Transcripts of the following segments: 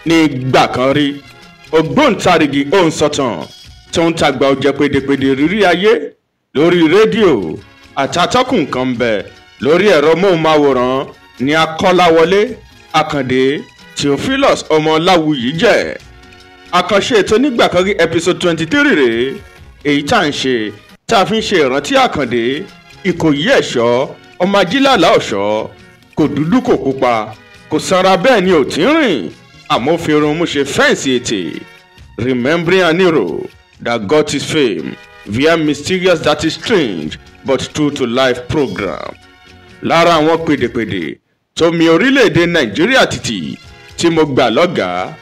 Nígbà kan rí, ògbóǹtarìgì òǹsọ̀tàn tó ń tàgbà ọ̀jẹ̀ pèdèpèdè rírí ayé lórí rédíò àtàtọ́kùn kan ń bẹ lórí ẹ̀rọ móhùnmáwòrán ní Akọ́láwọlé Àkàndé Theophilus ọmọ Láwùyí jẹ́. Àkànṣe ètò Nígbà Kan Rí episode 23 rèé, èyí tá à ń ṣe tá a fi ń ṣe ìrántí Àkàndé Ìkòyí Ẹ̀ṣọ́ ọmọ ajílàlá ọ̀ṣọ́, kò dúdú kò pupa, kò sanra bẹ́ẹ̀ ni ò tí ń rìn, àmọ́ fi irun mú ṣe fẹ́ǹsì ètè. Remembering an hero that got his fame via mysterious that is strange but true to life program. Lára àwọn pèdèpèdè tó mi orílẹ̀-èdè Nàìjíríà tìtì tí mo gbà lọ́gàá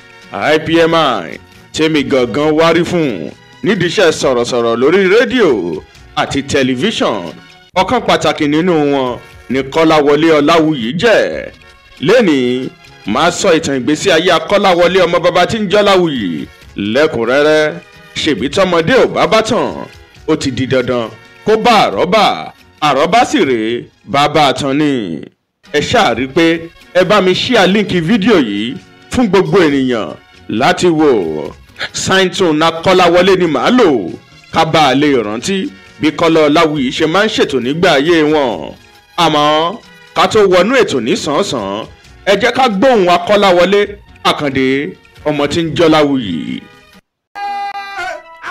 IPMI tèmi gangan wárí fún nídìí iṣẹ́ sọ̀rọ̀sọ̀rọ̀ lórí rédíò àti tẹlifíṣàn, ọ̀kan pàtàkì nínú wọn ni Kọ́láwọlé Ọláwuyì jẹ́. Lẹ́nìí máa sọ ìtàn ìgbésí ayé Akọ́láwọlé ọmọ bàbá tí ń jọ́ Láwuyì lẹ́kùnrẹ́rẹ́. Ṣèbí tọmọdé ò bá bá tàn, ó ti di dandan kó bá àrọ́bà, àrọ́bà sì rèé bàbá àtàn ni. Ẹ ṣáà rí pé ẹ bá mi ṣíà líǹkì fídíò yìí fún gbogbo ènìyàn láti wò. Saintun Akọ́láwọlé ni màá lò ká bá a lè rántí bí Kọ́lá Ọláwuyì ṣe máa ń ṣètò nígbà ayé wọn. Àmọ́ ká tó wọnú ètò ní sàn-án, ẹ jẹ́ ká gbóhùn Akọ́láwọlé Àkàndé ọmọ tí ń jọ́ Láwuyì.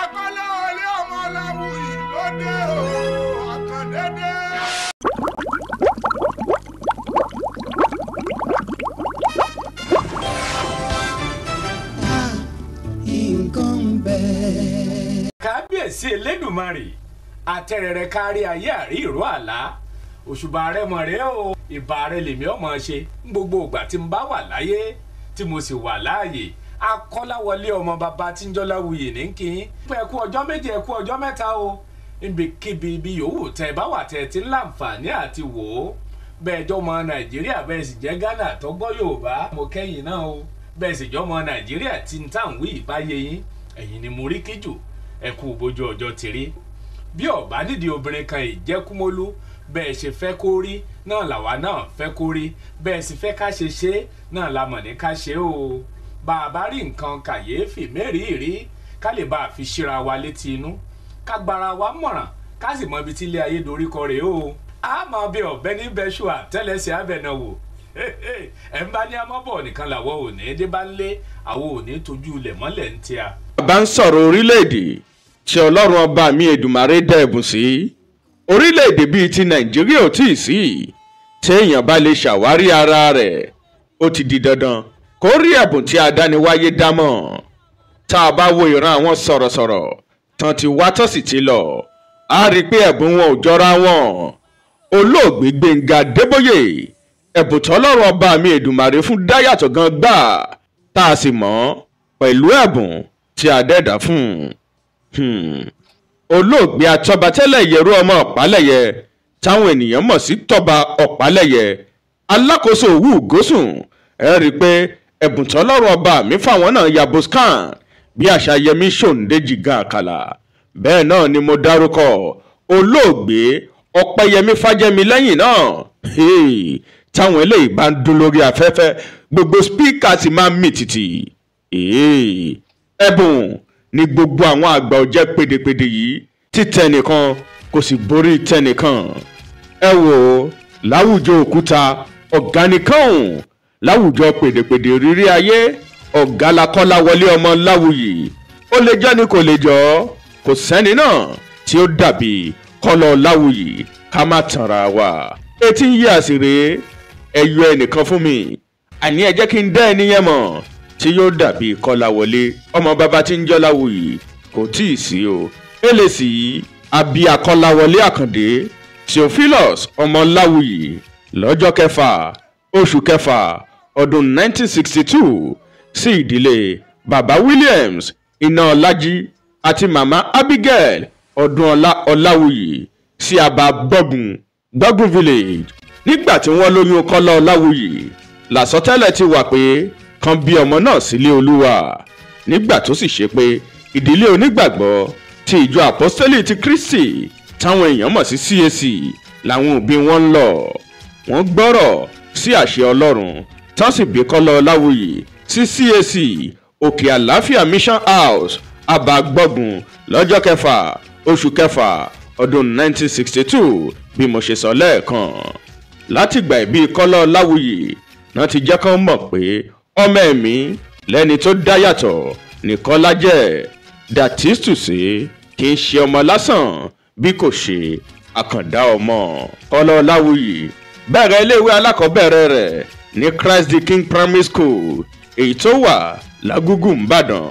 Akọ́láwọlé ọmọ Láwuyì ló dé o, Àkàndé dé. Nǹkan ń bẹ. Kábíyèsí Elédùmarè, àtẹrẹrẹ kárí ayé àrí ìró àlá, òṣùbà rẹ mọ̀ rẹ o, ìbà rẹ lèmi ọmọ ṣe ń gbogbo ìgbà tí n bá wà láyé tí mo sì wà láàyè. Akọ́láwọlé ọmọ bàbá tí ń jọ́ Láwuyì ní kí n pé ẹ kú ọjọ́ méje, ẹ kú ọjọ́ mẹ́ta o, níbikíbi ibi yòówù tẹ bá wà tẹ ti ń láǹfààní àti wò ó. Bẹ́ẹ̀ jọmọ Nàìjíríà, bẹ́ẹ̀ sì jẹ́ Ghana tó gbọ́ Yorùbá, mo kẹ́yìn náà o. Bẹ́ẹ̀ sì jọmọ Nàìjíríà tí ń tà ń wí ìbáyé yín, ẹ̀yin ni mo rí kíjù, ẹ kú bójú ọjọ́ ti rí. Bí ọ̀bá nídìí obìnrin kan ìjẹ́kúmólú, bẹ́ẹ̀ ṣe fẹ́ kó rí náà làwa náà fẹ́ kó rí, bẹ́ẹ̀ sì fẹ́ ká ṣe ṣe náà la mọ̀ ní ká ṣe o. Bá a bá rí nǹkan kàyéfì mẹ́rìírí, ká lè bá a fi ṣíra wa létí inú, ká gbára wa mọ̀ràn, ká sì mọ ibi tí ilé ayé dorí kọ rèé o. A máa bí ọ̀bẹ ní bẹ́ṣù àtẹ́lẹsẹ̀ abẹnáwò. Ẹ̀ ń bá ní amọ́bọ̀ nìkan làwọ̀ ò ní dé bá ń lé, àwọn ò ní tójú ilẹ̀ mọ́lẹ̀ ń tíya. Bàbá ń sọ̀rọ̀ orílẹ̀-èdè tí Ọlọ́run ọba mi Èdùmàrè dá ẹ̀bùn sí. Orílẹ̀-èdè bíi ti Nàìjíríà ò tíì sí. Téèyàn bá lè ṣàwárí ara rẹ̀, ó ti di dandan kó rí ẹ̀bùn tí adániwáyé dámọ̀. Tá a bá wo ìran àwọn sọ̀rọ̀sọ̀rọ̀ tán ti wá tán sì ti lọ, á rí i pé ẹ̀bùn wọn ò jọra wọn. Olóògbé Gbénga Adébóyè, ẹ̀bùn tọ́lọ́run ọba mi Èdùmàrè fún dáyàtọ̀ gan gbà, tá a sì mọ̀ pẹ̀lú ẹ̀bùn tí a dẹ́dà fún un. Olóògbé Atọ́batẹ́lẹ̀ Yẹrú ọmọ Ọ̀pálẹ̀yẹ táwọn ènìyàn mọ̀ sí Tọ́ba Ọ̀pálẹ̀yẹ, alákòóso Òwú Gósùn, ẹ rí i pé ẹ̀bùn tọ́lọ́run ọba mi fáwọn náà ya boscan bí àṣà Yẹmí Ṣòǹdéjì gan àkàlà. Bẹ́ẹ̀ náà ni mo dárúkọ olóògbé Ọpẹ́yẹmí Fájẹ́mi lẹ́yìn náà. Táwọn eléyìí bá ń dún lórí afẹ́fẹ́, gbogbo spíkà sì máa ń mì tìtì. Ẹ̀bùn ni gbogbo àwọn àgbà ọ̀jẹ̀ pèdèpèdè yìí, tí tẹnìkan kò sì borí tẹnìkan. Ẹ wò ó, láwùjọ òkúta ọ̀gá nìkan òun, láwùjọ pèdèpèdè rírí ayé ọ̀gá la Kọ́láwọlé ọmọ Láwuyì. Ó lè jọ́ ni kò lè jọ́, kò sẹ́ni náà tí ó dàbí Kọ́lá Ọláwuyì, ká má tanra wa. Etí ń yí àsìrè, ẹ yọ ẹnìkan fún mi, àní ẹ jẹ́ kí n dá ẹni yẹn mọ̀ tí yóò dàbí Kọ́láwọlé ọmọ bàbá tí ń jọ́ Láwuyì, kò tí ì sí o. Èlèsì àbí Akọ́láwọlé Àkàndé Theophilus ọmọ Láwuyì lọ́jọ́ kẹfà oṣù kẹfà ọdún 1962 sí ìdílé bàbá Williams Ináọlájí àti màmá Abigail Ọdúnọlá Ọláwuyì sí àbá Gbọ́gun Gbọ́gun village. Nígbà tí wọ́n lóyún Kọ́lá Ọláwuyì, làsọtẹ́lẹ̀ ti wà pé kan bí ọmọ náà sílé Olúwa. Nígbà tó sì ṣe pé ìdílé onígbàgbọ́ ti ìjọ àpọ́sítélì ti Kristi táwọn èèyàn mọ̀ sí CAC làwọn òbí wọn ń lọ. Wọ́n gbọ́rọ̀ sí àṣẹ Ọlọ́run tán sì bí Kọ́lá Ọláwuyì sí CAC Òkè Àlàáfíà Mission House Àbágbọ́gun lọ́jọ́ kẹfà oṣù kẹfà ọdún 1962 bí mo ṣe sọ lẹ́ẹ̀kan. Látìgbà ìbí Kọ́lá Ọláwuyì náà ti jẹ́ kán mọ̀ pé ọmọ ẹ̀mí lẹ́ni tó dá yàtọ̀ ní Kọ́lá jẹ́, that is to say kì í ṣe ọmọ lásán bí kò ṣe àkàndá ọmọ. Kọ́lá Ọláwuyì bẹ̀rẹ̀ iléèwé alákọ̀ọ́bẹ̀rẹ̀ rẹ̀ ní Christ the King Primary School èyí tó wà lágúgù ńbàdàn.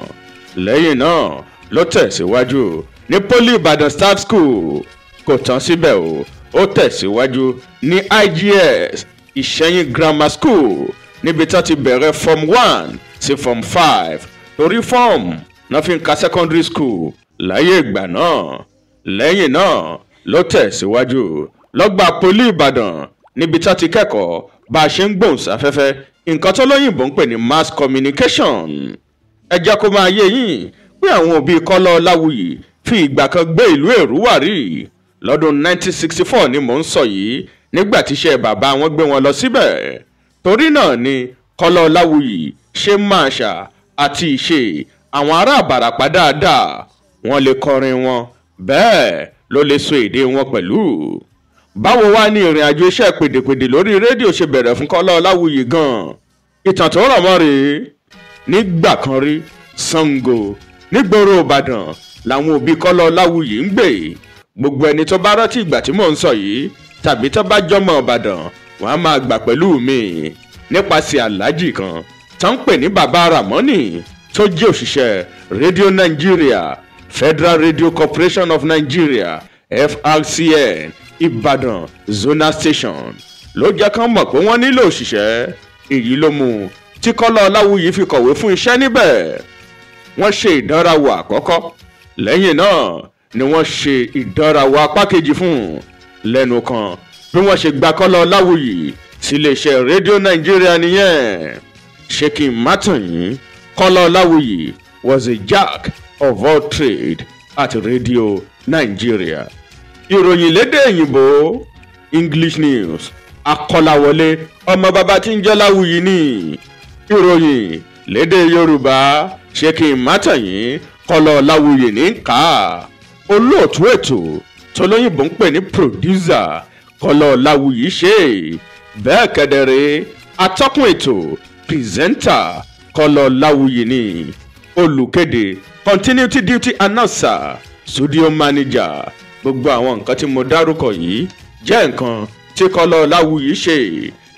Lẹ́yìn náà ló tẹ̀síwájú ní Poly Ìbàdàn Staff School. Kò tán síbẹ̀ o, ó tẹ̀síwájú ní IGS Ìṣẹ́yìn Grammar School níbi tá ti bẹ̀rẹ̀ Form 1 sí Form 5 torí form náà fi ń ka secondary school láyé ìgbà náà. Lẹ́yìn náà ló tẹ̀síwájú lọ́gbà Poly Ìbàdàn níbi tá ti kẹ́kọ̀ọ́ bá a ṣe ń gbóhùnsáfẹ́fẹ́, nǹkan tó lóyìnbó ń pè ní mass communication. Ẹ jẹ́ kó máa yé yín pé àwọn òbí Kọ́lá Ọláwuyì fi ìgbà kan gbé ìlú Èrúwà rí. Lọ́dún 1964 ni mò ń sọ yìí, nígbà tíṣẹ́ bàbá wọn gbé wọn lọ síbẹ̀. Torí náà ni Kọ́lá Ọláwuyì ṣe máa ṣà àti ìṣe àwọn ará Ìbàràpá dáadáa. Wọ́n lè kọrin wọn, bẹ́ẹ̀ ló lè sọ èdè wọn pẹ̀lú. Báwo wá ní ìrìn àjò iṣẹ́ pèdèpèdè lórí rédíò ṣe bẹ̀rẹ̀ fún Kọ́lá Ọláwuyì gan-an? Ìtàn tó rọ̀ mọ́ rèé. Nígbà kan rí, Ṣàngó nígboro Ìbàdàn làwọn òbí Kọ́lá Ọláwuyì ń gbé. Gbogbo ẹni tó bá rántí ìgbà tí mò ń sọ yìí tàbí tó bá jọmọ Ìbàdàn, wọ́n á máa gbà pẹ̀lú mi nípasẹ̀ aláàjì kan tó ń pè ní Bàbá Ramoni tó jẹ́ òṣìṣẹ́ Radio Nigeria, Federal Radio Corporation of Nigeria FRCN Ìbàdàn Zonal Station ló jẹ́ kán mọ̀ pé wọ́n nílò òṣìṣẹ́. Èyí ló mú tí Kọ́lá Ọláwuyì fi kọ̀wé fún iṣẹ́ níbẹ̀. Wọ́n ṣe ìdánrawò àkọ́kọ́, lẹ́yìn náà ni wọ́n ṣe ìdánrawò apá kejì fún un. Lẹ́nu kan bí wọ́n ṣe gba Kọ́lá Ọláwuyì síléeṣẹ́ rédíò Nàìjíríà nìyẹn. Ṣé kí n má tàn yín, Kọ́lá Ọláwuyì was a jack of all trade at Radio Nigeria. Ìròyìn lédè òyìnbó English news, Akọ́láwọlé ọmọ bàbá tí ń jẹ́ Láwuyì ní. Ìròyìn lédè Yorùbá, ṣé kí n má tàn yín, Kọ́lá Ọláwuyì ní ká. Olóòtú ètò tolóyìnbó ń pè ní producer Kọ́lá Ọláwuyì ṣe bẹ́ẹ̀ kẹ́dẹ̀rẹ́. Atọ́kùn ètò presenter Kọ́lá Ọláwuyì ní. Olùkéde continuity duty announcer, studio manager. Gbogbo àwọn nǹkan tí mo dárúkọ yìí jẹ́ nǹkan tí Kọ́lá Ọláwuyì ṣe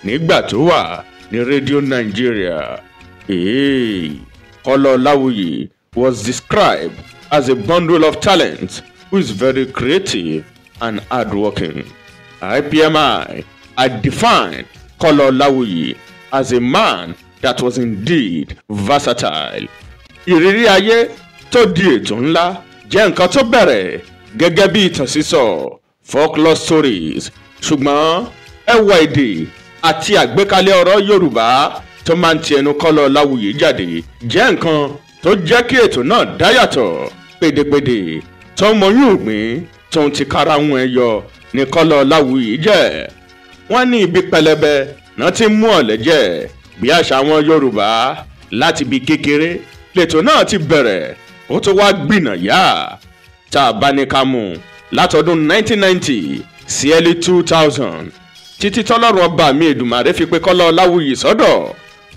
nígbà tó wà ní rédíò Nàìjíríà. Kọ́lá Ọláwuyì was described as a bundle of talent who is very creative and hardworking. IPMI had defined Kọ́lá Ọláwuyì as a man that was indeed versatile. Ìrírí ayé tó di ètò ńlá jẹ́ nǹkan tó bẹ̀rẹ̀ gẹ́gẹ́ bí ìtàn sísọ folklore stories, ṣùgbọ́n ẹwà èdè àti àgbékalẹ̀ ọ̀rọ̀ Yorùbá tó máa ń ti ẹnu Kọ́lá Ọláwuyì jáde jẹ́ nǹkan tó jẹ́ kí ètò náà dáyàtọ̀. Pèdèpèdè tó ń mọyún ògbìn tó ń ti karahun ẹ yọ ní Kọ́lá Ọláwuyì jẹ́. Wọ́n ní ibi pẹlẹbẹ náà ti mú ọ̀lẹ jẹ bí àṣà àwọn Yorùbá. Láti ibi kékeré lètò náà ti bẹ̀rẹ̀, ó tó wá gbìnà yá. Tá a bá ní ká mú látọdún 1990 sí early 2000 títí tọ́lọ́run ọba mi Èdùmàrè fi pé Kọ́lá Ọláwuyì sọ́dọ̀.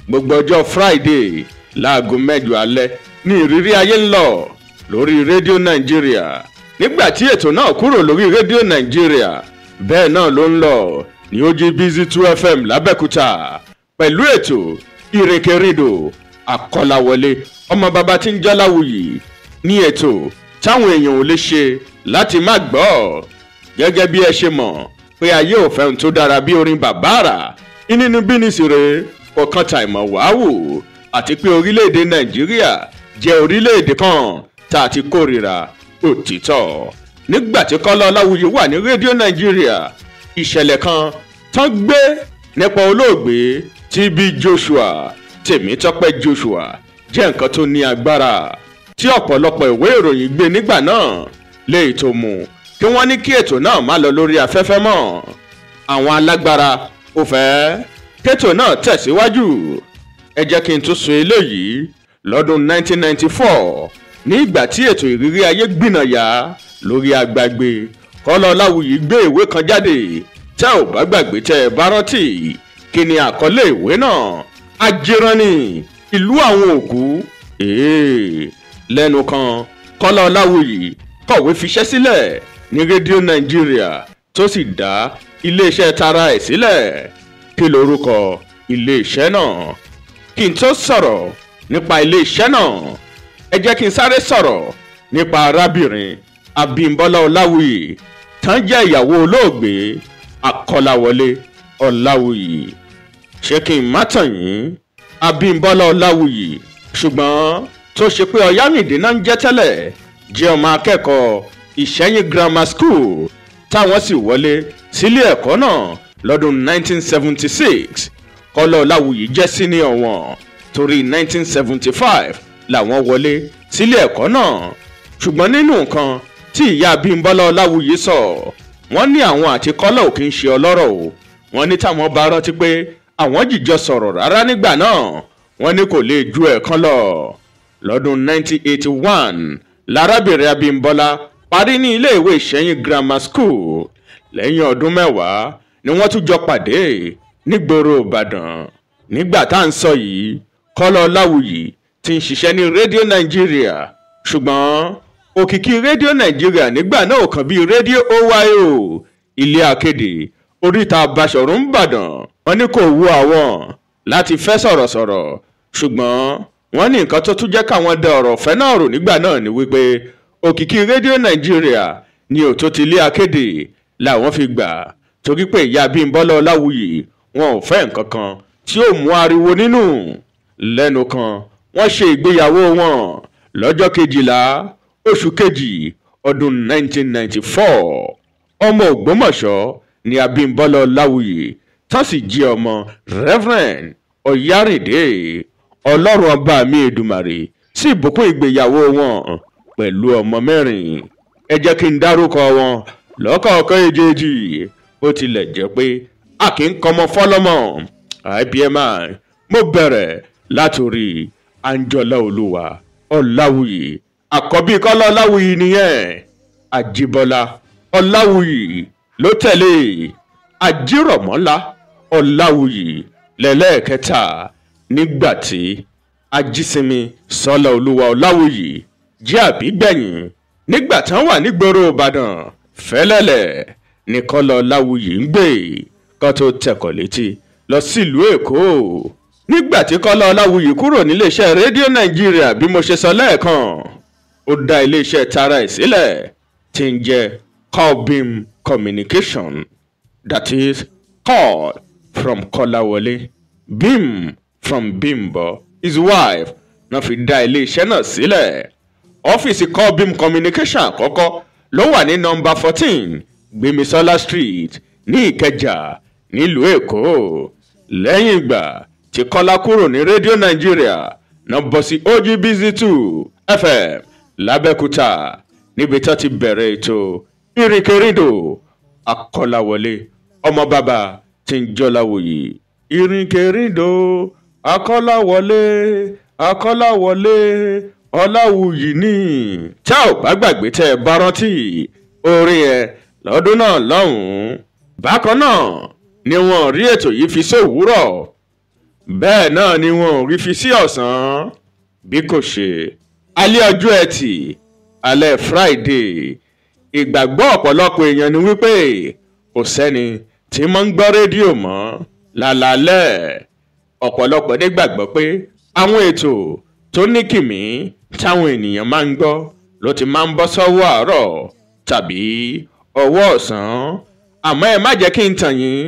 Gbogbo ọjọ́ Friday láago 8 alẹ́ ní ìrírí ayé ń lọ lórí rédíò Nàìjíríà. Nígbà tí ètò náà kúrò lórí rédíò Nàìjíríà, bẹ́ẹ̀ náà ló ń lọ ní OGBC 2 FM lábẹ́kúta pẹ̀lú ètò ìrìnkèrindò Akọ́láwọlé ọmọ bàbá tí ń jẹ́ Láwuyì ní ètò táwọn èèyàn ò lè ṣe láti má gbọ́. Gẹ́gẹ́ bí ẹ ṣe mọ̀ pé ayé ò fẹ́ ohun tó dára bí orin bàbá àrà inú bínísì rẹ̀ kọ̀ọ̀kan tàìmọ̀ wàá wò, àti pé orílẹ̀-èdè Nàìjíríà jẹ́ orílẹ̀-èdè kan tá a ti kórìíra òtítọ́. Nígbà tí Kọ́lá Ọláwuyì wà ní rédíò Nàìjíríà, ìṣẹ̀lẹ̀ kan tán gbé nípa olóògbé TB Joshua, Tèmítọ́pẹ́ Joshua, jẹ́ nǹkan tó ní agbára tí ọ̀pọ̀lọpọ̀ ìwé ìròyìn gbé nígbà náà, léyìí tó mú kí wọ́n ní kí ètò náà má lọ lórí afẹ́fẹ́ mọ́. Àwọn alágbára ò fẹ́ kétò náà tẹ̀síwájú. Ẹ jẹ́ kí n tún sọ eléyìí. Lọ́dún 1994, ní ìgbà tí ètò ìrírí ayé gbìnàyà lórí agbágbé, Kọ́lá Ọláwuyì gbé ìwé kan jáde. Tẹ́ ò bá gbàgbé, tẹ́ ẹ bá rántí, kí ni àkọlé ìwé náà? Ajíránì ìlú àwọn òkú. Lẹ́nu kan, Kọ́lá Ọláwuyì kọ̀wé fiṣẹ́ sílẹ̀ ní Rédíò Nàìjíríà, tó sì dá iléeṣẹ́ tara ẹ̀ sílẹ̀. Kí lorúkọ iléeṣẹ́ náà? Kí n tó sọ̀rọ̀ nípa iléeṣẹ́ náà, ẹ jẹ́ kí n sáré sọ̀rọ̀ nípa arábìnrin Abímbọ́lá Ọláwuyì, tán jẹ́ ìyàwó olóògbé Akọ́láwọlé Ọláwuyì. Ṣé kí n má tàn yín, Abímbọ́lá Ọláwuyì, ṣùgbọ́n tó ṣe pé Ọ̀yárìndé náà ń jẹ́ tẹ́lẹ̀, jẹ́ ọmọ akẹ́kọ̀ọ́ Ìṣẹ́yìn Grammar School, táwọn sì wọlé sílé ẹ̀kọ́ náà lọ́dún 1976. Kọ́lá Ọláwuyì jẹ́ senior wọn, torí 1975 làwọn wọlé sílé ẹ̀kọ́ náà. Ṣùgbọ́n nínú nǹkan tí ìyá Abímbọ́lá Ọláwuyì sọ, wọ́n ní àwọn àti Kọ́lá ò kí ń ṣe ọlọ́rọ̀ o. Wọ́n ní táwọn bá rántí pé àwọn jìjọ sọ̀rọ̀ rárá nígbà náà, wọ́n ní kò lè ju ẹ̀ẹ̀kan lọ. Lọ́dún 1981 lárábìnrin Abímbọ́lá parí ní iléèwé Ìṣẹ́yìn Grammar School. Lẹ́yìn ọdún 10 ni wọ́n tún jọ pàdé nígboro Ìbàdàn. Nígbà tá à ń sọ yìí, Kọ́lá Ọláwuyì ti ń ṣiṣẹ́ ní Rédíò Nàìjíríà, ṣùgbọ́n òkìkí Rédíò Nàìjíríà nígbà náà ò kàn bí Rédíò OYO, ilé akéde oríta Basọ̀rún Ìbàdàn. Wọ́n ní kò wu àwọn láti fẹ́ sọ̀rọ̀sọ̀rọ̀, ṣùgbọ́n wọ́n ní nǹkan tó tún jẹ́ káwọn da ọ̀rọ̀ ọ̀fẹ́ náà rò nígbà náà ni wípé òkìkí Rédíò Nàìjíríà ni òtó ti ilé akéde làwọn fi gbà, torí pé ìyá Abímbọ́lá Ọláwuyì wọn ò fẹ́ nǹkan kan tí ó mú ariwo nínú. Lẹ́nu kan, wọ́n ṣe ìgbéyàwó wọn lọ́jọ́ 12 oṣù kejì ọdún 1994. Ọmọ Ògbómọ̀ṣọ́ ni Abímbọ́lá Ọláwuyì, tó sì jẹ́ ọmọ Reverend Ọ̀yárìndé. Ọlọ́run ọba mi Èdùmàrè sì bùkún ìgbéyàwó wọn pẹ̀lú ọmọ 4. Ẹ jẹ́ kí n dárúkọ wọn lọ́kọ̀ọ̀kan èjèèjì, bó tilẹ̀ jẹ́ pé a kì í kọmọ fọlọ́mọ. IBMI, mo bẹ̀rẹ̀ látòrí Anjọlá Olúwa Ọláwuyì, àkọ́bí Kọ́lá Ọláwuyì nìyẹn. Àjíbọ́lá Ọláwuyì ló tẹ̀lé, Àjírọ̀mọ́lá Ọláwuyì lẹ́lẹ́ẹ̀kẹta, nígbà tí Ajísinmi Sọlá Olúwa Ọláwuyì jẹ́ àbígbẹ̀yìn. Nígbà tán wà nígboro Ìbàdàn fẹ́lẹ́lẹ̀ ní Kọ́lá Ọláwuyì ń gbé kó tó tẹ̀kọ̀ létí lọ sílùú Èkó. Nígbà tí Kọ́lá Ọláwuyì kúrò níléeṣẹ́ Rédíò Nàìjíríà, bí mo ṣe sọ lẹ́ẹ̀kan, ó dá iléeṣẹ́ tara ẹ̀ sílẹ̀ tí ń jẹ́ Colbim Communication, that is Call from Kọ́láwọlé, Bim from Bimbo, his wife, náà fi dá iléeṣẹ́ náà sílẹ̀. Ọ́fíìsì Colbim Communication àkọ́kọ́ ló wà ní nọ́mbà 14 Gbémisọ́lá Street ní Ìkẹjà nílùú Èkó. Lẹ́yìn ìgbà tí Kọ́lá kúrò ní Rédíò Nàìjíríà, náà bọ́ sí OGBC 2 FM lábẹ́kúta, níbi tó ti bẹ̀rẹ̀ ètò ìrìnkèrindò Akọ́láwọlé ọmọ bàbá tí ń jọláwòyè. Ìrìnkèrindò Akọ́láwọlé Akọ́láwọlé Ọláwuyì ní. Tá ò bá gbàgbé, tẹ́ ẹ bá rántí orin ẹ lọ́dún náà lọ́hùn-ún. Bákan náà ni wọ́n rí ètò yìí fi sówùúrọ̀, bẹ́ẹ̀ náà ni wọ́n rí fi sí ọ̀sán, bí kò ṣe alẹ́ ọjọ́ Ẹtì, alẹ́ Friday. Ìgbàgbọ́ ọ̀pọ̀lọpọ̀ èèyàn ni wípé kò sẹ́ni tí mọ́ ń gbọ́ rédíò mọ́ lálálẹ́. Ọ̀pọ̀lọpọ̀ nígbàgbọ́ pé àwọn ètò tó ní kìmí táwọn ènìyàn máa ń gbọ́ ló ti máa ń bọ́ sọ́wọ́ àárọ̀ tàbí ọwọ́ ọ̀sán. Àmọ́ ẹ má jẹ́ kí n tàn yín,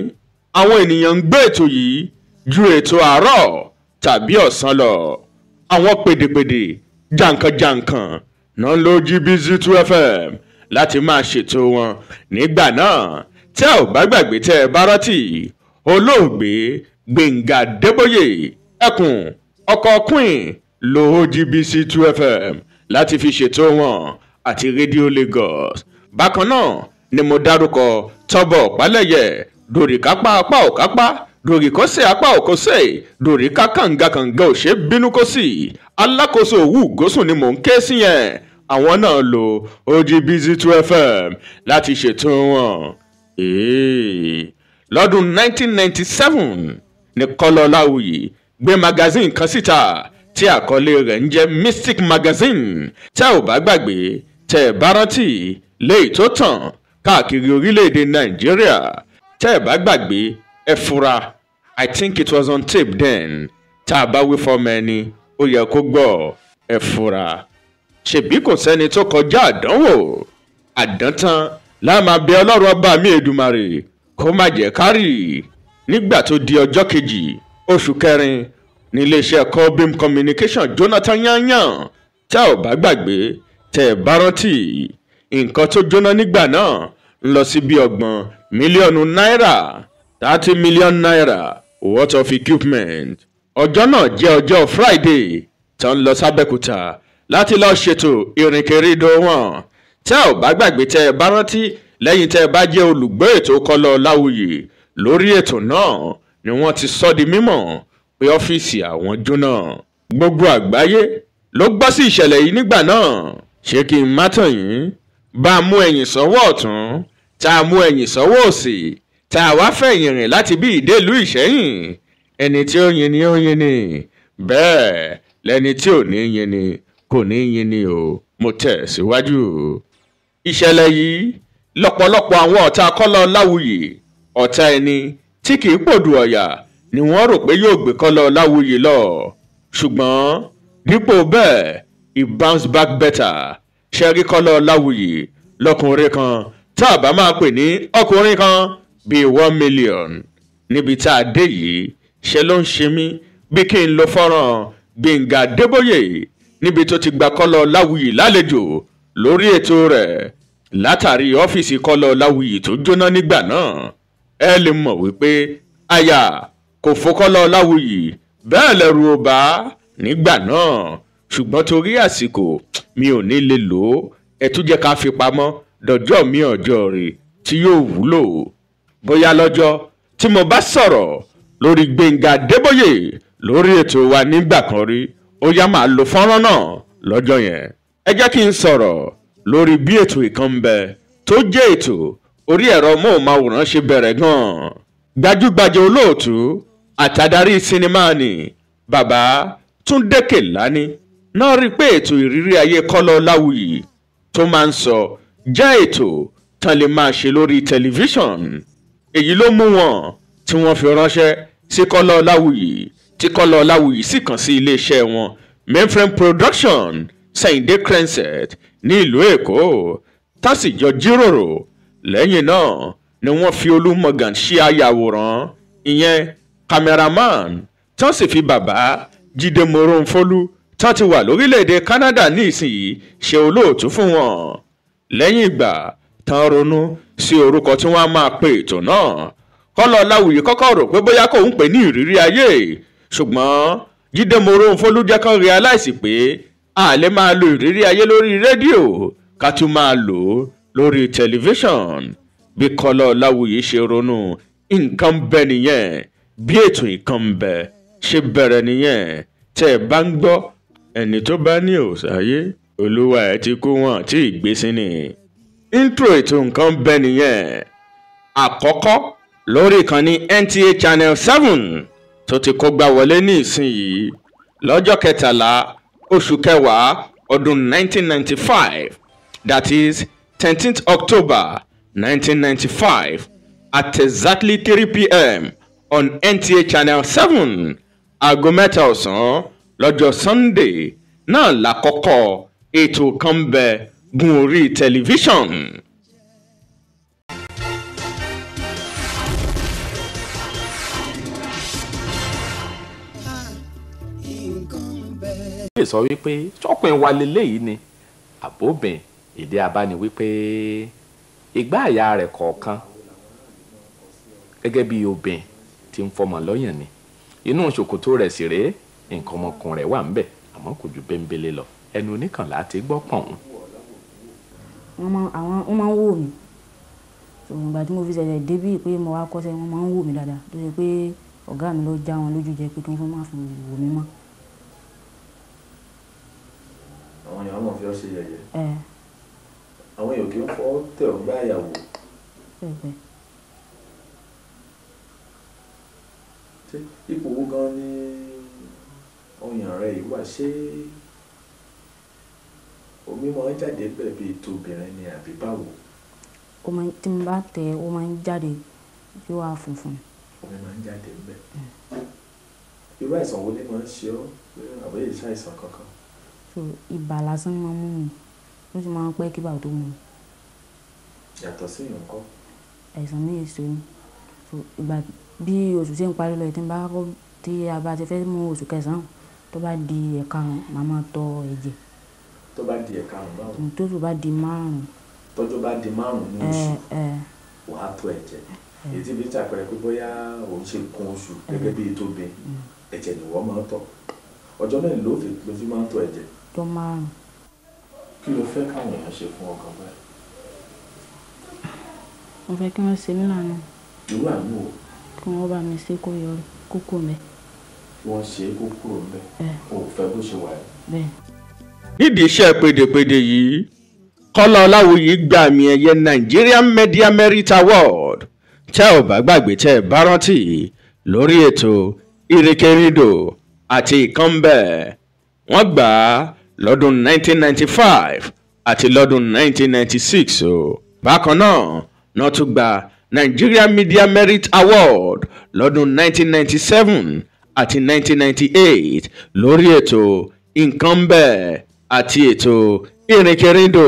àwọn ènìyàn ń gbé ètò yìí ju ètò àárọ̀ tàbí ọ̀sán lọ. Àwọn pèdèpèdè jàǹkànjàǹkàn náà ló OGBC 2 FM láti máa ṣètò wọn nígbà náà. Tí a ò bá gbàgbé, tẹ́ ẹ bá rántí, olóògbé Gbẹ̀ngà Adébóyè ẹkùn ọkọ̀ Queen lo OGBC 2 FM láti fi ṣètò wọn àti Rédíò Lagos. Bákan náà ni mo dárúkọ Tọ́bọ̀ Pálẹ̀yẹ, dòrìkápá apá òkápá, Dòrí kó sè apá òkó sè dòrí ká kànga kànga ò ṣe bínú kó sì. Alákòóso òwú gòsùn ni mò ń ké sí yẹn. Àwọn náà lo OGBC 2 FM láti ṣètò wọn. Lọ́dún 1997 ní Kọ́lá Ọláwuyì gbé magazine kan síta tí àkọlé rẹ̀ ń jẹ́ Mystic Magazine. Tẹ́ ò bá gbàgbé, tẹ́ ẹ bá rántí léyìí tó tàn káàkiri orílẹ̀-èdè Nàìjíríà. Tẹ́ ẹ bá gbàgbé, ẹ fura. I think it was on tape then. Tá a bá wí fọmọ ẹni, ó yẹ kó gbọ́. Ẹ fura. Ṣèbí kò sẹ́ni tó kọjá àdánwò. Àdántán láàmà bẹ Ọlọ́run ọba mi Èdùmàrè kó má jẹ́ kárì. Nígbà tó di ọjọ́ kejì oṣù kẹrin níléeṣẹ́ Cobham Communication Jonathan yanyan. Tẹ́ ò bá gbàgbé, tẹ́ ẹ bá rántí, nǹkan tó jóná nígbà náà ń lọ sí bí 30 mílíọ̀nù náírà, 30 million naira worth of equipment. Ọjọ́ náà jẹ́ ọjọ́ Friday tó ń lọ sábẹ́kúta láti lọ ṣètò ìrìnkèrindò wọn. Tẹ́ ò bá gbàgbé, tẹ́ ẹ bá rántí, lẹ́yìn tẹ́ ẹ bá jẹ́ olùgbé ètò Kọ́lá Ọláwuyì lórí ètò náà ni wọ́n ti sọ di mímọ̀ pé ọ́fíìsì àwọn jóná. Gbogbo àgbáyé ló gbọ́ sí ìṣẹ̀lẹ̀ yìí nígbà náà. Ṣé kí n má tàn yín? Bá a mú ẹ̀yìn sọ́wọ́ ọ̀tún, tá a mú ẹ̀yìn sọ́wọ́ òsì, tá a wá fẹ̀yìn rìn láti bí ìdélùú Ìṣẹ́yìn. Ẹni tí ó yin ni ó yin ni, bẹ́ẹ̀ lẹni tí ò ní yin ni kò ní yin ni o. Mo tẹ̀ síwájú. Ìṣẹ̀lẹ̀ yìí lọ́pọ̀lọpọ̀ àwọn ọ̀tá Kọ́lá Ọláwuyì, ọ̀tá ẹni tí kì í pòdù ọ̀yà, ni wọ́n rò pé yóò gbé Kọ́lá Ọláwuyì lọ. Ṣùgbọ́n dípò bẹ́ẹ̀, he bounce back better. Ṣẹ́rí Kọ́lá Ọláwuyì lọ́kùnrin kan tá a bá máa pè ní ọkùnrin kan bíi 1 million. Níbi tá a dé yìí, ṣe ló ń ṣe mí bí kí n lo fọ́nrán Gbẹ̀ngà Adébóyè níbi tó ti gba Kọ́lá Ọláwuyì lálejò lórí ètò rẹ̀ látàrí ọ́fíìsì Kọ́lá Ọláwuyì tó jóná nígbà náà. Ẹ lè mọ̀ wípé àyà kò fò Kọ́lá Ọláwuyì bẹ́ẹ̀ lẹ́rù ò bá nígbà náà. Ṣùgbọ́n torí àsìkò mi ò ní lè lò ó, ẹ tún jẹ́ ká fi pamọ́ dọjọ́ mi ọjọ́ rẹ̀ tí yóò wúlò. Bóyá lọ́jọ́ tí mo bá sọ̀rọ̀ lórí Gbẹ̀ngà Adébóyè lórí ètò wa nígbà kan rí, ó yá máa lo fọ́nrán náà lọ́jọ́ yẹn. Ẹ jẹ́ kí n sọ̀rọ̀ lórí bí ètò ìkànnbẹ tó jẹ́ ètò orí ẹ̀rọ móhùnmáwòrán ṣe bẹ̀rẹ̀ gan-an. Gbajúgbajà olóòtú àtàdarí sinimá ni bàbá Túndé Kèlání náà rí pé ètò ìrírí ayé Kọ́lá Ọláwuyì tó máa ń sọ jẹ́ ètò tán lè máa ṣe lórí tẹlifíṣọ̀n. Èyí ló mú wọn tí wọ́n fi ránṣẹ́ sí Kọ́lá Ọláwuyì, tí Kọ́lá Ọláwuyì sì kàn sí iléeṣẹ́ wọn Mainframe Production, Sẹ̀yìndé Crescent ní ìlú Èkó, tá sì jọ jíròrò. Lẹ́yìn náà ni wọ́n fi Olúmọ̀gàn ṣe ayàwòrán, ìyẹn cameraman, tán sì fi bàbá Jídé Moronfólú tán ti wà lórílẹ̀‐èdè Canada ní ìsinyìí ṣe olóòtú fún wọn. Lẹ́yìn ìgbà tán ronú sí orúkọ tí wọ́n á máa pe ètò náà, Kọ́lá Ọláwuyì kọ́kọ́ rò pé bóyá kò ń pè ní ìrírí ayé, ṣùgbọ́n Jídé Moronfólú jẹ́ kán realize pé a lè máa lo ìrírí ayé lórí rédíò ká tún máa lò ó lórí tẹlifíṣọ̀n. Bí Kọ́lá Ọláwuyì ṣe ronú nǹkan bẹ nìyẹn, bí ètò nǹkan bẹ ṣe bẹ̀rẹ̀ nìyẹn. Tẹ́ ẹ bá ń gbọ́, ẹni tó bá ní òsáyé olúwa ẹ̀ ti kú wọn tí ìgbésí ni. Intro ètò nǹkan bẹ nìyẹn àkọ́kọ́ lórí ìkànnì NTA Channel 7 tó ti kógbá wọlé ní ìsinyìí lọ́jọ́ kẹtàlá oṣù kẹwàá ọdún 1995, that is 13th October 1995 at exactly 3 p.m. on NTA Channel 7, aago 3 ọ̀sán lọ́jọ́ Sunday náà lákọ́kọ́ ètò kan bẹ gun orí tẹlifíṣọ̀n. Lè sọ wípé ṣọ́kùnrin wa leléyìí ni àbóbìn ìdí abáni wípé ìgbà àyà rẹ̀ kọ̀ọ̀kan gẹ́gẹ́ bí obìnrin tí ń fọmọ lọ́yàn ni, inú ṣòkòtò rẹ̀ sì rèé, nǹkan ọmọkùnrin rẹ̀ wà ń bẹ̀ àmọ́ kò ju bẹ́ńbélé lọ, ẹnu oníkànlá ti gbọ́ pọ̀n. Wọ́n máa ń wò mí. Ìgbà tí mo fi ṣẹ̀ṣẹ̀ débí pé mo wá kọ́ṣẹ́, wọ́n máa ń wò mí dáadáa tó ṣe pé Ọ̀gá mi ló já wọn lójú jẹ pé kí wọ́n má fi wò mí mọ́. Àwọn èèyàn mọ̀ fi ọ́ ṣe yẹ̀yẹ́. Àwọn èèyàn kì í fọ́ tẹ̀ ọ́ gbá ìyàwó. Bẹ́ẹ̀. Ṣé ipò wo gan ni ọyàn rẹ yìí wà? Ṣé omi máa ń jáde bẹ́ẹ̀ bíi tobìnrin ni àbí báwo? Ó máa tí mo bá tẹ̀ ó máa ń jáde yóò wá funfun. Omi máa ń jáde bẹ́ẹ̀. Irú àìsàn wo ni máa ń ṣe ọ́? Àbí èyí ṣàìsàn kankan? So ibà lásán ni máa ń mú mi, ó sì máa ń pẹ́ kí ibà tó mú mi. Yàtọ̀ sí ìyẹn ńkọ́? Àìsàn mi èso ni. So ìgbà bí oṣù ṣe ń parí lọ, tí n bá kọ́ tí a bá ti fẹ́ mú oṣù kẹsàn-án, tó bá di ẹ̀karùn-ún, màá máa tọ ẹ̀jẹ̀. Tó bá di ẹ̀karùn-ún báwo? Tóṣù bá di márùn-ún. Tọ́jú bá di márùn-ún ní oṣù, wàá tọ ẹ̀jẹ̀. Èyí tí fi ń ṣàpẹẹrẹ pé bóyá òun ṣe nǹkan oṣù gẹ́gẹ́ bíi tóbi, ẹ̀jẹ̀ ni wọ́n máa ń tọ̀. Ọjọ́ mélòó ló fi máa ń tọ ẹ̀jẹ̀? Ọjọ́ márùn-ún. Kí ló fẹ́ káwọn èèyàn ṣe fún ọkàn báyìí? Mo fẹ́ kí wọ́n ṣe mí lánàá. Irú àánú o? Kí wọ́n bá mi ṣe kó yọrí kókó mẹ́. Kí wọ́n ṣe é kó kúrò ńbẹ̀. O ò fẹ́ bó ṣe wà ẹ́. Bẹ́ẹ̀. Nídìí iṣẹ́ pèdèpèdè yìí, Kọ́lá Ọláwuyì gba àmì ẹ̀yẹ Nigerian Media Merit Award. Tẹ́ ò bá gbàgbé tẹ́ ẹ bá rántí lórí ètò Ìrìnkèrindò àti Ìkànbẹ̀. Wọ́n gbà á lọ́dún 1995 àti lọ́dún 1996 o. Bákan náà, náà tún gba Nigeria Media Merit Award lọ́dún 1997 àti 1998 lórí ètò Ìkànbẹ̀ àti ètò Ìrìnkèrindò.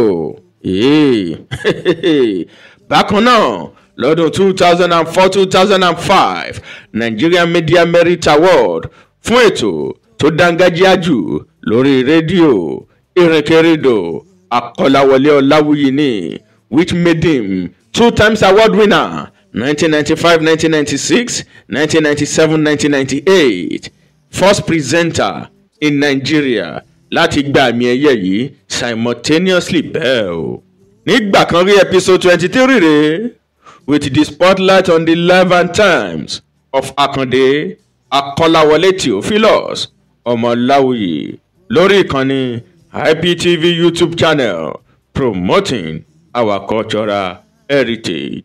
Bákan náà, lọ́dún 2004-2005 Nigeria Media Merit Award fún ètò tó dángájíá jù lórí rédíò Ìrìnkèrindò Akọ́láwọlé Ọláwuyì ní, which made him 2 times award winner 1995-1996, 1997-1998, first presenter in Nigeria láti gba àmì ẹ̀yẹ yìí simultaneously bẹ́ẹ̀ o. Nígbà kan rí episode 23 rèé, with the spotlight on the life and times of Akande Akọ́láwọlé Theophilus Ọmọláwuyì lórí ìkànnì IPTV YouTube channel, promoting our cultural heritage.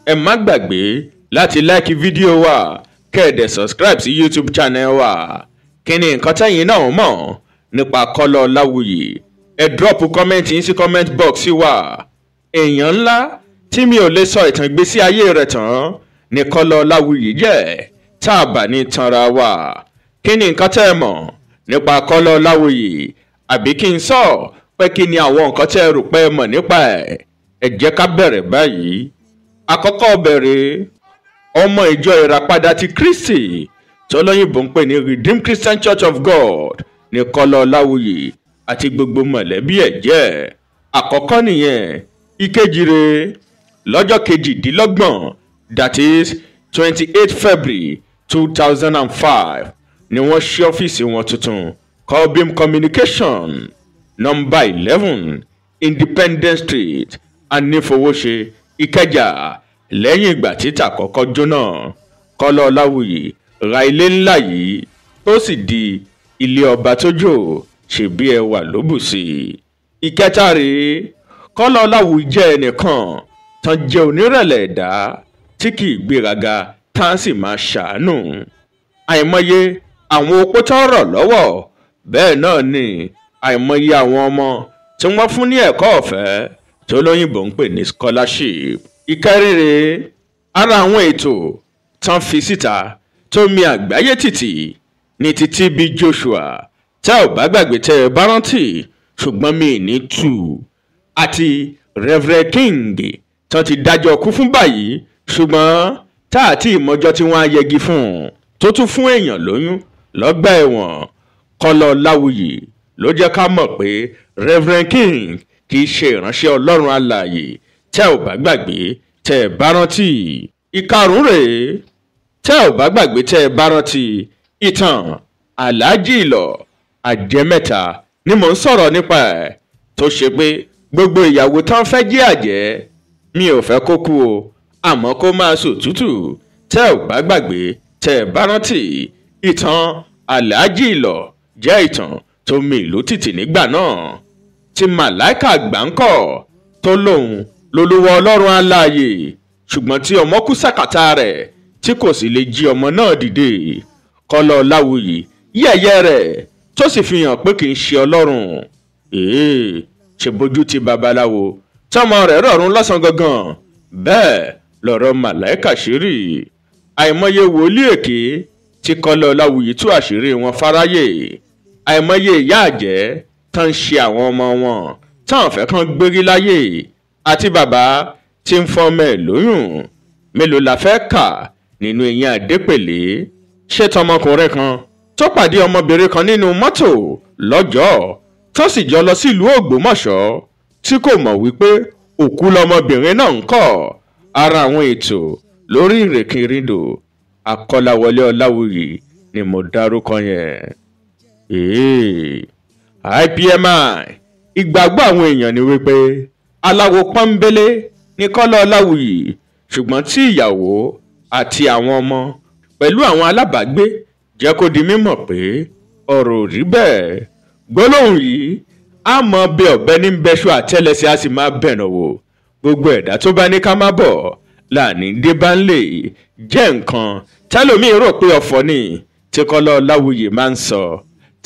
Ẹ má gbàgbé láti like fídíò wa, kẹ́ẹ̀dẹ̀ subscribe sí YouTube channel wa. Kí ni nǹkan tẹ́yìn náà mọ̀ nípa Kọ́lá Ọláwuyì? Ẹ drop comment yín sí comment box wa. Èèyàn ńlá tí mi ò lè sọ ìtàn ìgbésí ayé rẹ̀ tán ní Kọ́lá Ọláwuyì jẹ́, tá a bá ní tanra wa. Kí ni nǹkan tẹ́ ẹ mọ̀ nípa Kọ́lá Ọláwuyì? Àbí kí n sọ pé kí ni àwọn nǹkan tẹ́ ẹ rò pé ẹ mọ̀ nípa ẹ̀? Ẹ jẹ́ ká bẹ̀rẹ̀ báyìí. Àkọ́kọ́ bẹ̀rẹ̀, ọmọ ìjọ Ìràpadà ti Kristi tọ́lọ́yìnbó ń pè ní Redeemed Christian Church of God ní Kọ́lá Ọláwuyì àti gbogbo mọ̀lẹ́bí ẹ̀ jẹ́. Àkọ́kọ́ nìyẹn. Ìkejì rẹ̀, lọ́jọ́ kejìdínlọ́gbọ̀n, that is 28 February 2005 ni wọ́n ṣí ọ́fíìsì wọn tuntun, Cobham Communication, number 11 Independence Street, Anífowóṣe, Ìkẹjà. Lẹ́yìn ìgbà títà kọ́kọ́ jóná, Kọ́lá Ọláwuyì ra ilé ńlá yìí tó sì di ilé ọba tó jò ṣèbí ẹwà ló bù sí i. Ìkẹta rèé, Kọ́lá Ọláwuyì jẹ́ ẹnìkan tán jẹ́ onírẹ̀lẹ̀ ẹ̀dá tí kì í gbéraga, tá a sì máa ṣàánú. Àìmọye àwọn opó tó ń rọ̀ lọ́wọ́, bẹ́ẹ̀ náà ni àìmọye àwọn ọmọ tí wọ́n fún ní ẹ̀kọ́ ọ̀fẹ́ tó lóyìnbó ń pè ní scholarship. Ìkẹrin rèé, ara àwọn ètò tán fi síta tó mi àgbáyé tìtì ní ti TB Joshua, tẹ́ ò bá gbàgbé tẹ́ ẹ bá rántí, ṣùgbọ́n mi ní tù, àti Reverend King tán ti dájọ́ kú fún báyìí, ṣùgbọ́n tá àti ìmọ̀jọ́ tí wọ́n á yẹgi fún un tó tún fún èèyàn lóyún lọ́gbà ẹ̀wọ̀n. Kọ́lá Ọláwuyì ló jẹ́ ká mọ̀ pé Reverend King kì í ṣe ìránṣẹ́ Ọlọ́run alààyè, tẹ́ ò bá gbàgbé tẹ́ ẹ bá rántí. Ìkarùn-ún rèé, tẹ́ ò bá gbàgbé tẹ́ ẹ bá rántí ìtàn Alhaji Ìlọ̀ Àjẹmẹ́ta ni mò ń sọ̀rọ̀ nípa ẹ̀, tó ṣe pé gbogbo ìyàwó tán fẹ́ jẹ́ àjẹ́, mi ò fẹ́ kó kú o, àmọ́ kó máa sòtútù. Tẹ́ ò bá gbàgbé Tẹ̀ bá rántí ìtàn Alhaji Ìlọ̀ jẹ́ ìtàn tó mi ìlú tìtì nígbà náà, tí Màláìkà Gbáǹkọ̀ tó lóun lolúwa Ọlọ́run aláàyè, ṣùgbọ́n tí ọmọ kú sàkátà rẹ̀ tí kò sì lè jí ọmọ náà dìde. Kọ́lá Ọláwuyì yẹ̀yẹ́ rẹ̀ tó sì fi hàn pé kì í ṣe Ọlọ́run. Ṣe bójú ti babaláwo tọmọ rẹ̀ rọ̀rùn lọ́sàn gangan. Bẹ́ẹ̀ lọ̀rọ̀ Màláìkà ṣe rí. Àìmọye wòlíì èké tí Kọ́lá Ọláwuyì tú àṣírí wọn fáráyé, àìmọye ìyá àjẹ́ tán ń ṣe àwọn ọmọ wọn tán fẹ́ kán gbérí láyé, àti bàbá tí ń fọmọ ẹ̀ lóyún. Mélòó la fẹ́ kà nínú eyín Adépèlé? Ṣé tọmọkùnrin kan tó pàdé ọmọbìnrin kan nínú mọ́tò lọ́jọ́ tó sì jọ lọ sílùú Ògbómọ̀ṣọ́ tí kò mọ̀ wípé òkú lọmọbìnrin náà ń kọ́? Ara àwọn ètò lórí ìrìnkèrindò Akọ́láwọlé Ọláwuyì ni mo dárúkọ yẹn. IPMI, ìgbàgbọ́ àwọn èèyàn ni wípé aláwo pọ́nbélé ni Kọ́lá Ọláwuyì, ṣùgbọ́n tí ìyàwó àti àwọn ọmọ pẹ̀lú àwọn alábàágbé jẹ́ kó di mímọ̀ pé ọ̀rọ̀ ò rí bẹ́ẹ̀. Gbólóhùn yìí á mọ bí ọ̀bẹ ní bẹ́ṣu àtẹ́lẹsẹ̀, á sì máa bẹ̀nà wò. Gbogbo ẹ̀dá tó bá ní ká má bọ̀ láàní dé bá ń lè jẹ́ nǹkan tẹ́lòmíì rò pé ọ̀fọ̀ ni tí Kọ́lá Ọláwuyì máa ń sọ.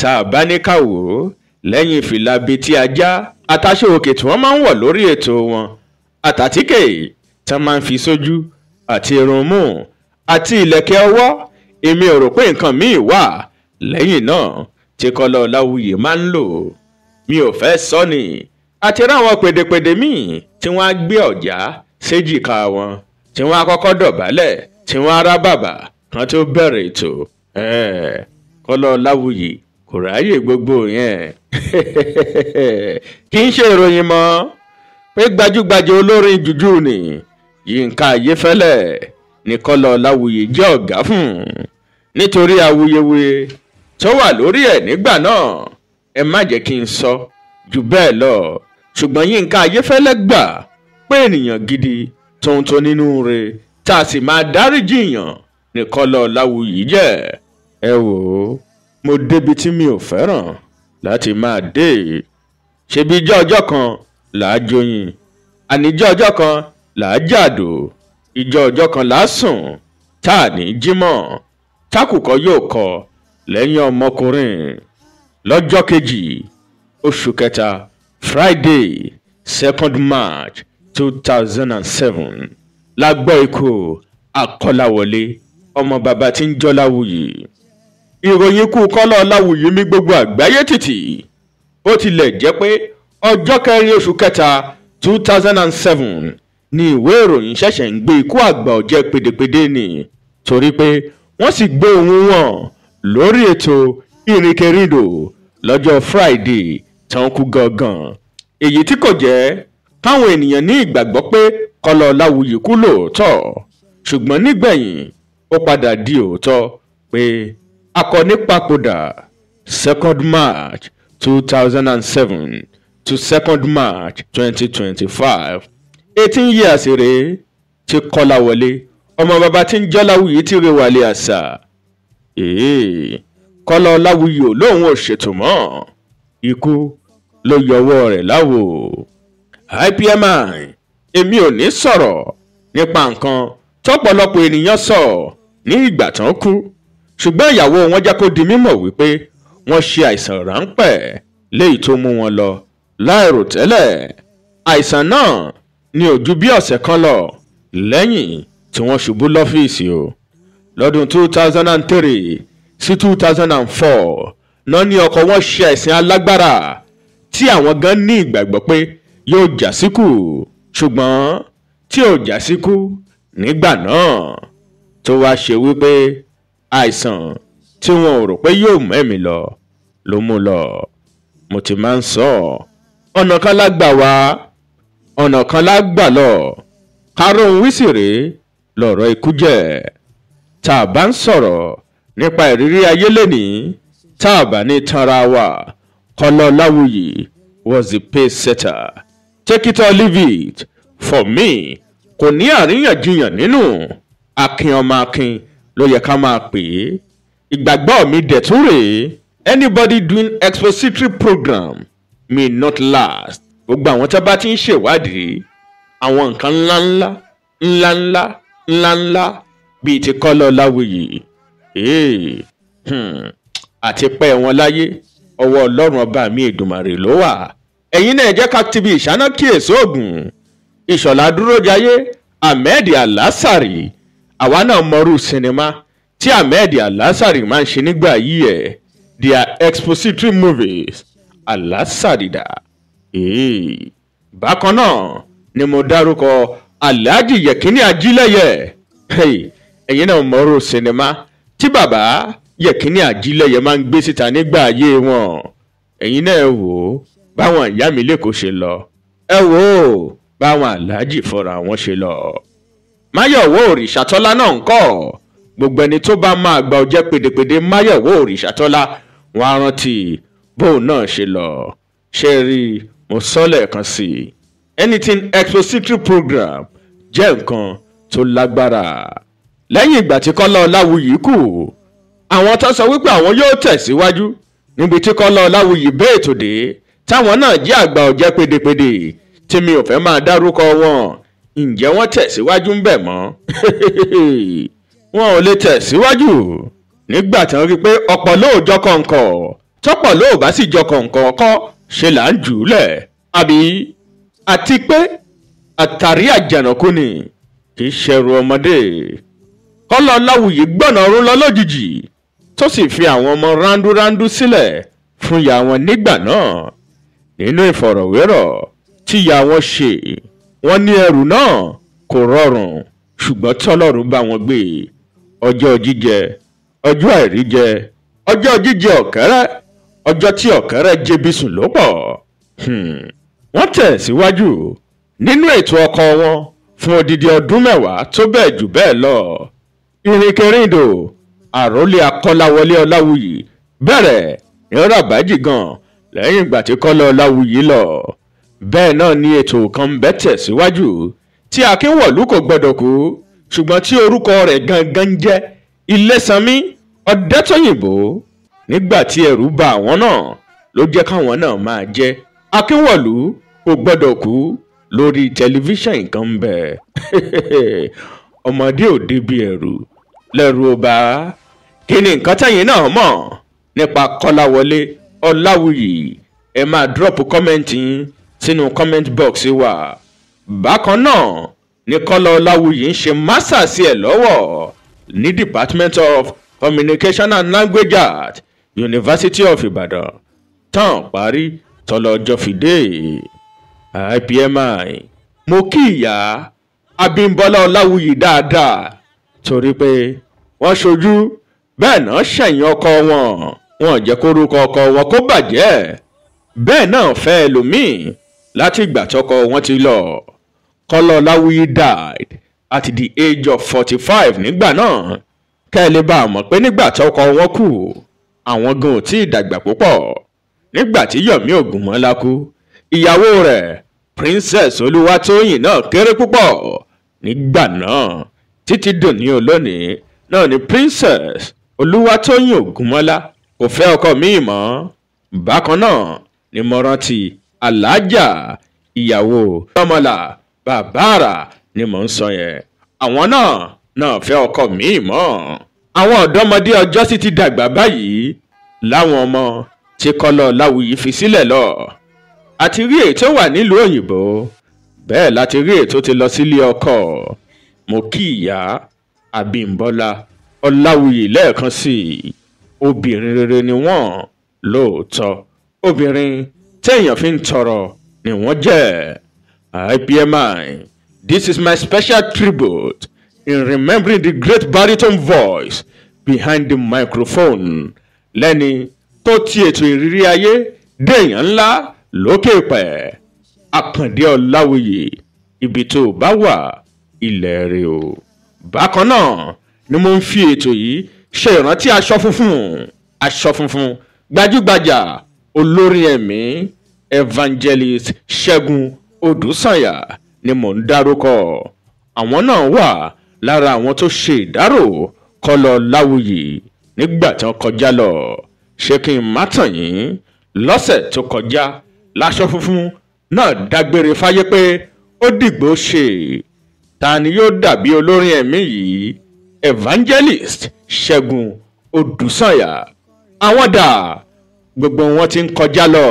Tá a bá ní ká wò ó lẹ́yìn ìfìlà bíi ti ajá àtàṣe òkè tí wọ́n máa ń wọ̀ lórí ètò wọn, àtàtíkè tí wọ́n máa ń fi sójú, àti irun mú àti ìlẹ̀kẹ̀ ọwọ́, èmi ò rò pé nǹkan míì wà lẹ́yìn náà tí Kọ́lá Ọláwuyì máa ń lò. Mi ò fẹ́ sọ ni àti ráwọn pèdèpèdè míì tí wọ́n á gbé ọ̀já séjìká wọn, tí wọ́n á kọ́kọ́ dọ̀bálẹ̀, tí wọ́n á rá bàbà kan tó bẹ̀rẹ̀ ètò. Kọ́lá Ọláwuyì kò ráyè gbogbo yẹn. Kì í ṣe ìròyìn mọ́ pé gbajúgbajà olórin jùjú ni Yínká Ayéfẹ́lẹ́ ní Kọ́lá Ọláwuyì jẹ́ ọ̀gá fún, nítorí awuyewuye tó wà lórí ẹ̀ nígbà náà. Ẹ má jẹ́ kí n sọ jù bẹ́ẹ̀ lọ, ṣùgbọ́n Yínká Ayéfẹ́lẹ́ gbà pé ènìyàn gidi tóun tó nínú rẹ̀ tá a sì máa dáríjì yàn ní Kọ́lá Ọláwuyì jẹ́. Ẹ wò ó, mo débi tí mi ò fẹ́ràn láti máa dé. Ṣebí ijọ́ ọjọ́ kan là á joyin, àníjọ́ ọjọ́ kan là á jàdó, ijọ́ ọjọ́ kan là á sùn tá a ní jímọ̀, tákùkọ yóò kọ lẹ́yìn ọmọkùnrin. Lọ́jọ́ kejì oṣù kẹta, Friday 2nd March 2007, la gbọ́ ikú Akọ́láwọlé ọmọ bàbá tí ń jọ́láwuyì. Ìròyìn ikú Kọ́lá Ọláwuyì mì gbogbo àgbáyé tìtì. Bó tilẹ̀ jẹ́ pé ọjọ́ kẹrin oṣù kẹta 2007 ni ìwé ìròyìn ṣẹ̀ṣẹ̀ ń gbé ikú àgbà ọ̀jẹ̀ pèdèpèdè ni, torí pé wọ́n sì gbé ohùn wọn lórí ètò ìrìnkèrindò lọ́jọ́ Friday tán kú gangan, èyí tí kò jẹ́ káwọn ènìyàn ní ìgbàgbọ́ pé Kọ́lá Ọláwuyì kú lóòótọ́. Ṣùgbọ́n nígbẹ̀yìn ó padà di òótọ́ pé akọni papòdà 2nd March 2007 to 2nd March 2025, 18 years rèé tí Kọ́láwọlé ọmọ bàbá tí ń jọ́láwuyì ti rewàlé àṣà. Kọ́lá Ọláwuyì ò lóun ò ṣètò mọ́, ikú ló yọwọ́ rẹ̀ láwo. IPMI, èmi ò ní sọ̀rọ̀ nípa nǹkan tọ́pọ̀lọpọ̀ ènìyàn sọ ní ìgbà tán kú, ṣùgbọ́n ìyàwó wọn jẹ́ kó di mímọ̀ wípé wọ́n ṣe àìsàn ráńpẹ́ léyìí tó mú wọn lọ láìròtẹ́lẹ̀. Àìsàn náà ní ò ju bí ọ̀sẹ̀ kan lọ lẹ́yìn tí wọ́n ṣubú lọ́fíìsì o. Lọ́dún 2003 sí 2004 náà ní ọkọ wọn ṣe àìsàn alágbára tí àwọn gan ní ìgbàgbọ́ pé yóò já síkú, ṣùgbọ́n tí ò já síkú nígbà náà, tó wá ṣe wípé àìsàn tí wọn ò rò pé yóò mẹ́mi lọ ló mú lọ. Mo ti máa ń sọ, ọ̀nà kan la gbà wá, ọ̀nà kan la gbà lọ, kárọ̀hún wísì rèé lọ̀rọ̀ ikú jẹ́. Tá a bá ń sọ̀rọ̀ nípa ìrírí ayé lẹ́nìí, tá a bá ní tanra wa, Kọ́lá Ọláwuyì was the pace setter. Take it or leave it. For me, kò ní àríyànjiyàn nínú. Akin ọmọ akin ló yẹ ká máa pè é. Ìgbàgbọ́ mi dẹ̀ tún rèé, anybody doing expository program may not last. Gbogbo àwọn tó bá ti ń ṣèwádìí àwọn nǹkan ńláńlá ńláńlá ńláńlá bíi ti Kọ́lá Ọláwuyì, àti pẹ́ wọn láyé, ọwọ́ Ọlọ́run ọba mi Èdùmàrè ló wà. Ẹ̀yin náà jẹ́ ká ti bí ìṣáná kíyèsí ògùn Ìṣọ̀lá Dúrójayé, Ahmed Alasari. Àwa náà mọrú sinimá tí Ahmed Alasari máa ń ṣe nígbà yìí ẹ̀, their expository movies, Alasari dà. Bákan náà ni mo dárúkọ Alhaji Yekini Ajílẹ̀yẹ. Ẹ̀yin náà mọrú sinimá tí bàbá Yekini Ajílẹ̀yẹ máa ń gbé síta nígbà ayé wọn. Ẹ̀yin náà wò ó báwọn ìyá mi lẹ́kọ̀ọ́ ṣe lọ, ẹ wò ó báwọn Alhaji fọ́ra wọn ṣe lọ. Máyọ̀wó Òrìṣàtọ́lá náà ń kọ́. Gbogbo ẹni tó bá máa gba ọjẹ́ pèdèpèdè Máyọ̀wó Òrìṣàtọ́lá wọn á rántí bóun náà ṣe lọ. Ṣe rí mo sọ lẹ́ẹ̀kan sí i, anything expository program jẹ́ nǹkan tó lágbára. Lẹ́yìn ìgbà tí Kọ́lá Ọláwuyì kú, àwọn tó sọ wípé àwọn yóò tẹ̀síwájú níbi tí Kọ́lá Ọláwuyì bẹ́ẹ̀ tó dé, táwọn náà jẹ́ àgbà ọ̀jẹ́ pèdèpèdè tí mi ò fẹ́ máa dárúkọ wọn, ǹjẹ́ wọ́n tẹ̀síwájú ń bẹ̀ mọ́? Wọn ò lè tẹ̀síwájú nígbà tí wọ́n rí pé ọ̀pọ̀ lóòjọ́ kọ̀ǹkọ̀, tọ́pọ̀ lóò bá sì jọ kọ̀ǹkọ̀ kọ́ ṣe là ń jù ú lẹ̀ àbí? Àti pé àtàrí àjànàkú ni kì í ṣẹrù ọmọdé. Kọ́lá Ọláwuyì gbọ̀nà ọ̀run lọ lójijì, tó sì fi àwọn ọmọ rándúrándú sílẹ̀ fún ìyá wọn nígbà náà. Nínú ìfọ̀rọ̀wérọ̀ tí ìyá wọn ṣe, wọ́n ní ẹrù náà kò rọrùn, ṣùgbọ́n tọ́lọ́run bá wọn gbé. Ọjọ́ jíjẹ, ọjọ́ àìríjẹ, ọjọ́ jíjẹ ọ̀kẹ́rẹ́, ọjọ́ tí ọ̀kẹ́rẹ́ jẹbi sùn ló pọ̀. Wọ́n tẹ̀síwájú nínú ètò ọkọ wọn fún odidi ọdún 10 tó bẹ́ẹ̀ jù bẹ́ẹ̀ lọ. Ìrìnkèrindò àròlé Akọ́láwọlé Ọláwuyì bẹ̀rẹ̀ ní ràbájì gan lẹ́yìn ìgbà tí Kọ́lá Ọláwuyì lọ. Bẹ́ẹ̀ náà ni ètò kan bẹ́ tẹ̀síwájú tí Akínwọ̀lú kò gbọ́dọ̀ kú, ṣùgbọ́n tí orúkọ rẹ̀ gangan jẹ́ Ilésànmí Ọ̀dẹ́tòyìnbó. Nígbà tí ẹ̀rù bà àwọn náà ló jẹ́ káwọn náà máa jẹ́ Akínwọ̀lú kò gbọ́dọ̀ kú lórí tẹlifíṣàn kan bẹ́ẹ̀. Ọmọdé ò débi ẹ̀rù lẹ́rù ọba. Kí ni nǹkan tẹ̀yin náà mọ̀ nípa Kọ́láwọlé Ọláwuyì? Ẹ máa drop comment yín sínú comment box wa. Bákan náà ni Kọ́lá Ọláwuyì ń ṣe masters ẹ̀ lọ́wọ́ ní Department of Communication and Language Art, University of Ibadan, tán parí tọ́lọ́jọ́ fìdé. IPMI, mo kí ìyá Abímbọ́lá Ọláwuyì dáadáa torí pé wọ́n ṣojú bẹ́ẹ̀ náà ṣẹ̀yìn ọkọ wọn, wọn jẹ́ kórúkọ ọkọ wọn kó bàjẹ́, bẹ́ẹ̀ náà fẹ́ ẹlòmíì láti ìgbà tọkọ wọn ti lọ. Kọ́lá Ọláwuyì died at the age of 45 nígbà náà. Kẹ́ ẹ lè bá a mọ̀ pé nígbà tọkọ wọn kú, àwọn gan ò tí ì dàgbà púpọ̀. Nígbà tí Yomi Ògúnmọ́lá kú, ìyàwó rẹ̀ Princess Olúwatóyìn náà kéré púpọ̀ nígbà náà. Títí dòní olónìí náà ni Princess Olúwatóyìn Ògúnmọ́lá kò fẹ́ ọkọ míì mọ́. Bákan náà ni mo rántí Alájà ìyàwó Ọmọlà Bàbára ni mò ń sọ yẹn. Àwọn náà fẹ́ ọkọ míì mọ́. Àwọn ọ̀dọ́mọdé ọjọ́ sì ti dàgbà báyìí láwọn ọmọ tí Kọ́lá Ọláwuyì fi sílẹ̀ lọ. Àti rí èyí tó wà nílùú òyìnbó, bẹ́ẹ̀ láti rí èyí tó ti lọ sílé ọkọ. Mo kí ìyá Abímbọ́lá Ọláwuyì lẹ́ẹ̀kan sí i. Obìnrin rere ni wọ́n lóòótọ́, obìnrin téèyàn fi ń tọrọ ni wọ́n jẹ́. IPMI, this is my special tribute in remembering the great baritone voice behind the microphone. Lẹ́ni tó ti ètò ìrírí ayé déèyàn ńlá lókè pẹ̀, Àkàndé Ọláwuyì, ibi tó bá wà ilẹ̀ rẹ̀ o. Bákan náà ni mo ń fi ètò yìí ṣe ìrántí aṣọ funfun gbajúgbajà olórin ẹ̀mí Evangelist Ṣẹ́gun Odùsànyà ni mò ń dárúkọ. Àwọn náà wà lára àwọn tó ṣe ìdárò Kọ́lá Ọláwuyì nígbà tí wọ́n kọjá lọ. Ṣé kí n má tàn yín, lọ́sẹ̀ tó kọjá láṣọ funfun náà dágbére fáyé pé ó dìgbò ṣe. Ta ni yóò dàbí olórin ẹ̀mí yìí? Evangelist Ṣẹ́gun Odùsànyà. Àwọn dà, gbogbo wọn ti ń kọjá lọ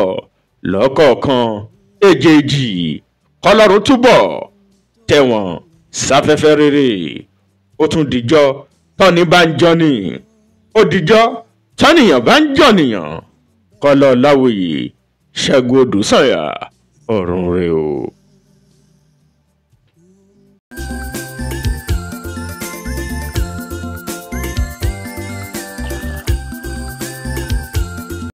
lọ́kọ̀ọ̀kan èjèèjì. Kọlọ́run túbọ̀ tẹ̀wọ̀n sáfẹ́fẹ́ rere. Ó tún dijọ́ tọ́ni bá ń jọ́ni, ó dijọ́ tọ́nìyàn bá ń jọ̀nìyàn. Kọ́lá Ọláwuyì, Ṣẹ́gun Odùsànyà, ọ̀run rè o.